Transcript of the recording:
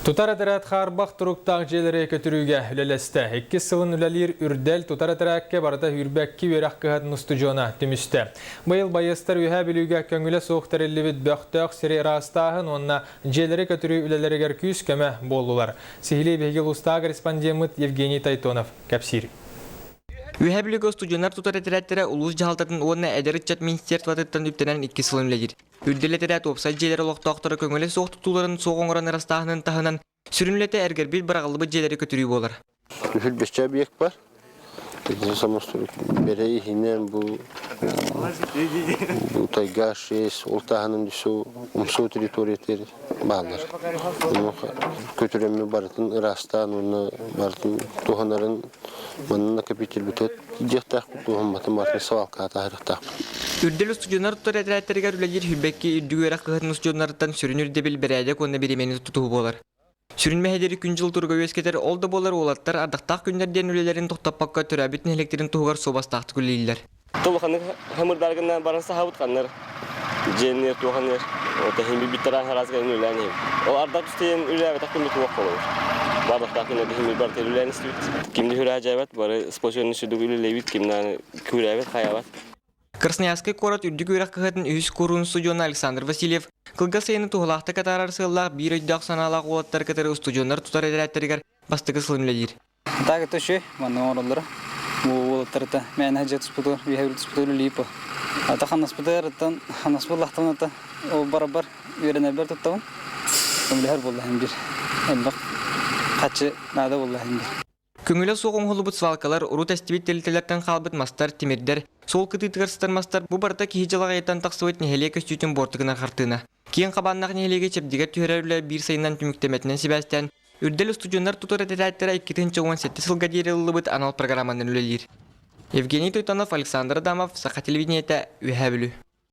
Тутар этэрээт хаарбах туруктаах дьиэлэри көтүрүүгэ үлэлэстэ. Иккис сылын үлэлиир Үрдэл тутар этэрээккэ барыта сүүрбэкки үөрэх кыһатын устудьуона түмүстэ. Быйыл байыастар Үөһээ Бүлүүгэ көҥүлэ суох тэриллибит бөхтөөх сири ыраастааһын уонна дьиэлэри көтүрүү үлэлэригэр күүс-көмө буоллулар. Сиһилии биһиги улуустааҕы корреспондеммыт Евгений Тайтонов кэпсиир. Үөһээ Бүлүүгэ устудьуоннар тутар этэрээттэрэ улуус дьаһалтатын уонна эдэр ыччат министерствотыттан үптэнэн иккис сылын үлэлиир. Үрдэл этэрээт уопсай дьиэлэр олохтоохторо көҥүлэ суох тутууларын суох оҥорон ырастааһынын таһынан, сүрүн үлэтэ эргэрбит быраҕыллыбыт дьиэлэри көтүрүү буолар. Үһүл объект бар. Бэрэ иһинэн бу бу тайга 6 ол таһынан үсү умсуу территориятыр бааллар. Көтүрөммү барытын ыраастаан уонна барытын туһанарын манна накопитель Дьиэхтээхпит туһамматын барытын свалкаҕа таһаарыахтаахпыт. Үрдэл устудьуоннар тутар этэрээттэригэр үлэлиир Хүрбэкки үрдүк үөрэх кыһатын устудьуоннарыттан сүрүн ирдэбил бэрээдэк уонна бириэмэни тутуһуу буолар. Сүрүн мэһэйдэри күн-дьыл туруга үөскэтэр, ол да буоллар уолаттар ардахтаах күннэр диэн үлэлэрин тохтоппокко төрөөбүт нэһилиэктэрин туһугар суобастаахтык үлэлииллэр. Улаханнык хамырдаргына баран сахабыт ханнар дьиэннэр туоханнар тэһин биттаран хараас гэн үлээн иһим. Ол ардах түстейен үлээбэтэх күммүт туох болор. Бардахтаах күнэ биһими бар үлээн истибит. Кимди хүрээ бары способны сүдүг үлэлээбит, кимнан күрээбит хаябат. Красноярскай куорат үрдүк үөрэх кыһатын үһүс куруун устудьуона Александр Васильев кылгас сайыны туһалаахтык атаарар сыаллаах биир өйдөөх-санаалаах уолаттары кытары устудьуоннар тутар этэрээттэригэр бастакы сылын үлэлиир. Так это үчүгэй, манна оҥороллоро. Бу уолаттарыта мээнэ дьиэ туспутугар, үөһэ туспутугар үлэлиир Ата ханнаспытыгар ханнаспыт лахтабын ол барабар үөрэнэрбэр туттабын. Көмөлөһөр буолла иһин биир. Элбэх хаччы наада буолла иһин биир. Көҥүлэ суох оҥоһуллубут свалкалар, урут эстибит тэрилтэлэртэн хаалбыт мастар, тимирдэр, суол кытыытыгар сытар мастар бу барыта киһи дьалаҕайыттан тахсыбыт нэһилиэк көстүүтүн буортугунан хартыына. Киэҥ хабааннаах нэһилиэги чэбдигэр түһэрэр үлэ биир сайынынан түмүктэммэтинэн сибээстээн, Үрдэл устудьуоннар тутар этэрээттэрэ 2017 сылга диэри ылыллыбыт анал программанан үлэлиир. Евгений Тойтонов, Александр Адамов, Саха телевидениетэ, Үөһээ Бүлүү.